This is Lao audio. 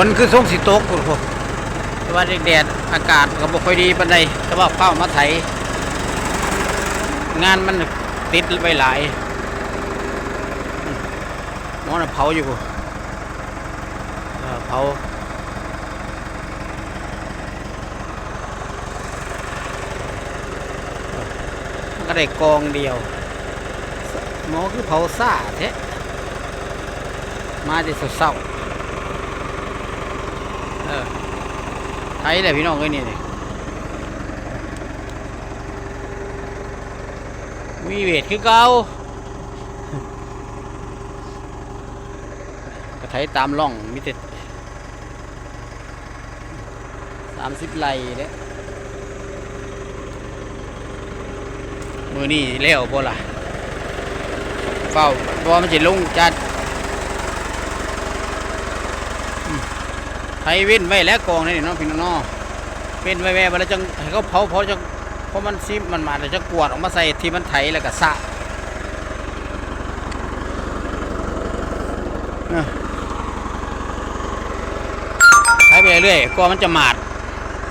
ມັນຄືຊົງຊິຕົກພຸ້ນ ແຕ່ວ່າແດດ ອາກາດກໍບໍ່ຄ່ອຍດີປານໃດ ແຕ່ວ່າຟ້າວມາໄຖ ງານມັນຕິດໄວ້ຫຼາຍ. ໝໍນະເຜົາຢູ່ພຸ້ນ ເອີ ເຜົາ ມັນກໍໄດ້ກອງດຽວ. ໝໍຄືເຜົາຊ້າແທ້ ມາແຕ່ເຊົ້າໆ. ເອີ ໄຖແຫຼະພີ່ນ້ອງເອີຍ ນີ້ ນີ້ ມີເວດຄືເກົ່າ. ກໍໄຖຕາມຮ່ອງ ມີແຕ່ສາມສິບໄຮ່ເດ້. ມື້ນີ້ແລ້ວບໍ່ລະ? ເຝົ້າ ບໍ່ ມັນຊິລົງຈັດ ອືມ ໄຖເວັ້ນໄວ້ແຫຼະ ກອງນີ້ເນາະ ພີ່ນ້ອງເນາະ ເວັ້ນໄວ້ແວ່ ແລ້ວຈັ່ງໃຫ້ເຂົາເຜົາ ເຜົາຈັ່ງ ເພາະມັນຊິ ມັນມາແລ້ວຈະກວາດອອກມາໃສ່ທີ່ມັນໄຖ ແລ້ວກໍສະ ເອີ ໄຖໄປເລື້ອຍໆ ກວ່າມັນຈະໝາດ.